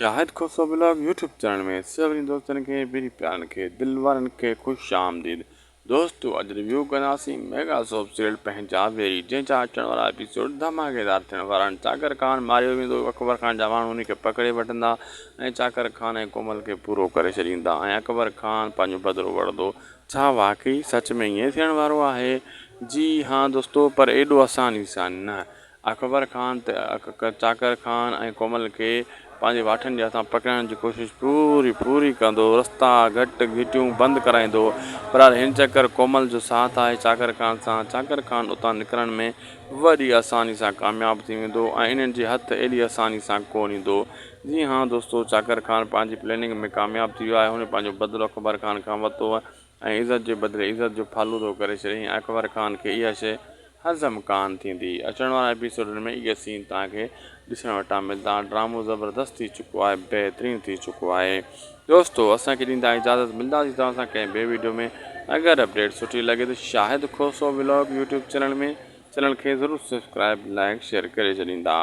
Shahid Khoso vlog YouTube channel ۾ سڀني دوستن کي پيري پيارن کي دل وارن کي خوش آمديد دوستو اڄ ريويو ڪنداسين ميگا سوپ سيريل پنهنجا ويري جنهن جا اچڻ وارا ايپيسوڊ ڌماڪيدار ٿيڻ وارا آهن چاڪر خان ماريو ويندو اڪبر خان جا ماڻهو ان کي پڪڙي وٺندا ۽ چاڪر خان ۽ ڪومل کي پورو ڪري ڇڏيندا ۽ اڪبر خان پنهنجو بدلو وٺندو ڇا واقعي سچ ۾ ائين ٿيڻ وارو آهي جي ها دوستو پر ايڏو آساني سان نه اڪبر خان ته چاڪر خان ۽ ڪومل کي پنهنجي واٺن جي هٿان پڪڙائڻ جي ڪوشش پوري پوري ڪندو، رستا، گهٽ گهٽيون بند ڪرائيندو. بهرحال هن چڪر ڪومل جو ساٿ آهي چاڪر خان سان. چاڪر خان اتان نڪرڻ ۾ وڏي آساني سان ڪامياب ٿي ويندو ۽ انهن جي هٿ ايڏي آساني سان ڪونه ايندو. جي ها دوستو چاڪر خان پنهنجي پلاننگ ۾ ڪامياب ٿي ويو آهي. هن پنهنجو بدلو اڪبر خان کان ورتو ۽ عزت جي بدلي عزت جو ڦالودو ڪري ڇڏيائين ۽ اڪبر خان کي اها شيء هضم ڪانه ٿيندي. اچڻ وارن ايپيسوڊن ۾ اهي سين توهان کي ڏسڻ وٽان ملندا. ڊرامو زبردست ٿي چڪو آهي بهترين ٿي چڪو آهي. دوستو اسان کي ڏيندا اجازت ملنداسين توهان سان ڪنهن ٻئي ويڊيو ۾ اگر اپڊيٽ سٺي لڳي ته Shahid Khoso vlog YouTube channel ۾ channel کي ضرور سبسڪرائب لائڪ شيئر ڪري ڇڏيندا.